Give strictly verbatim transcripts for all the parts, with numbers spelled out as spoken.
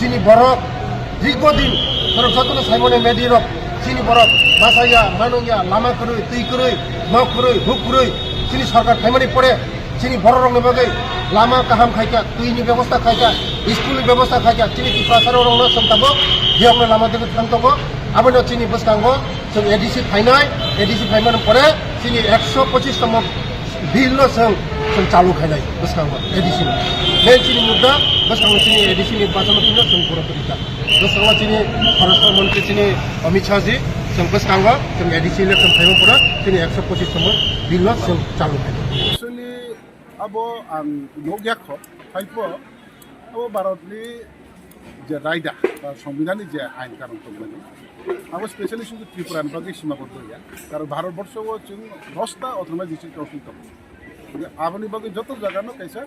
Chini borok dirghodin, borok jotono saimano media rok, chini borok masa ya, manung ya, lama kwrwi, twi kwrwi, nok kwrwi, huk kwrwi, chini sarkar phaimani pore, chini borok rokni bagwi lama kaham khaikha, twi ni bebosta khaikha, school ni bebosta khaikha, chini Tiprasa rokno chwng tabuk biyokno lama digi thang tongo, abono chini bwskango chwng A D C phainai, A D C phaimani pore chini ekso pochis tomo bill no chwng, chwng chalu khainai bwskango A D C ni. Main chini mudda bwskango chini A D C ni bachama phino chwng borok rikha. Bwskango chini Swarashtra Mantri chini Amit Shah ji chwng bwskango chwng A D C election phaima pore chini ekso pochis tomo bill no chwng chalu khainai. Actually, abo ang nukya kho, haipo abo Bharatni je raida ba Songbidanni je ain kanun tongmani, abo specially shudu Tripurani bagwi simaboddo ya, karon Bharatborsho o chwng dosta autonomous district council tongo. Aboni bagwi joto jagano kaisa,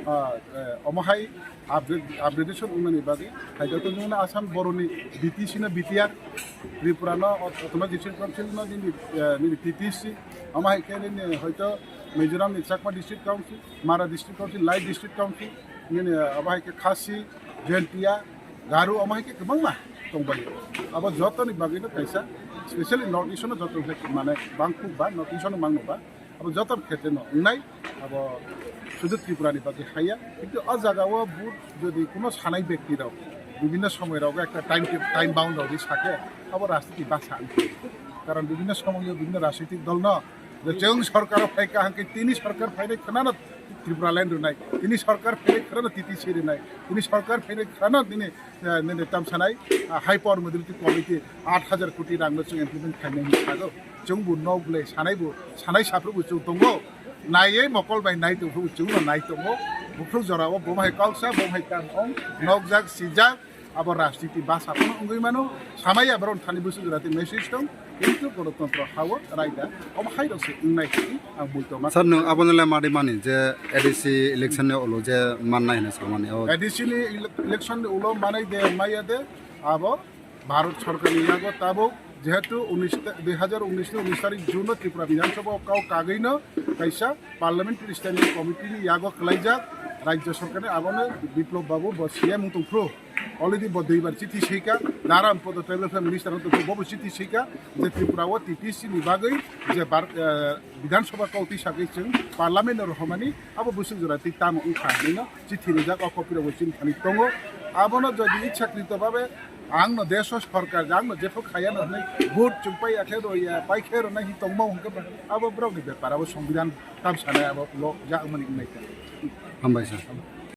ah, eh, omo hai upgrade, upgradation wngnani bagwi hai joto nungno Assam boroni B T C no B T R, Tripura no aut-, autonomous district council no nini, eh, nini T T C, omo hai khe nini hoito Mizoram ni Chakma district council, Mara district council, Lai district council, nini, eh, omo hai khe Khasi, Jaintia, Garo, omo hai khe kwbangma tongbaio. Abo jotoni bagwino kaisa, specially North East-o joto khe mane bangkuk ba, North East-o mangno ba, abo joto khetre no wngnai, abo sudu Tripura ni bagwi haya. Kintu o jaga o vote jodi kuno sanai bekti rok bibhinno somoy rok ekta time, time bound rok sake, abo rajniti basa wngkha. Karon bibhinno somoy o bibhinno rajnitik dol no je chwng sorkar o phaikha hwnkhe tini sorkar phainai khwnano Tripura line rwnai, tini sorkar phainai khwnano T T C rwnai, tini sorkar phainai khwnano tini, eh, nini tamsanai, ah, high power modality committee aat hajar koti rang no chwng implement khainai hinwi sago. Chwng bo nok le sanai bo, sanai saphru bo chwng tongo. Naiye mokol bai nai tongphru bo chwng no nai tongo. Buphru jora o bo hai kok sa, bo hai kam ong, nokjak, sijak, abo rajniti basa phano wngwi mano. Samaya borok thani bwswk jora tei message tong, kintu gorotontro hao raida omo hai rok se wngnai hinwi ang buito ma. Sir, nwng abono le madi mani je A D C election ni ulo je mannai hinwi samani o? A D C ni ele-, election ni ulo manai de maya de abo Bharat sorkar ni yago tabuk jehetu unis ta-, dui hajar unis ni unis tarik June no Tripura Bidhan Sabha o kau kagwi no kaisa Parliamentary Standing Committee ni yago kwlaijak Rajya Sorkar ni abono Biplab Babu bo C M wng tongphru. Already bo duibar chithi swika, Dharam Podo Tribal Welfare Minister wng tongphru, bo bo chithi swika je Tripura o T T C ni bagwi je bar-, eh, Bidhan Sabha kau twi sagwi chwng Parliament no rohormani abo bwswk jora twi tamo wngkha hinwi no chithi rijak, o copy rok bo chini thani tongo. Abono jodi ichhakrito babe ang no desh o sorkar je ang no jephru khaya no hinwi vote chwng pai ya khe rw ya, pai khe rw nai hinwi tongma hwnkhe abo borok ni bepar, abo Songbidan tam sanai abo lo ja wngmani wngnai kha. Hambai sir.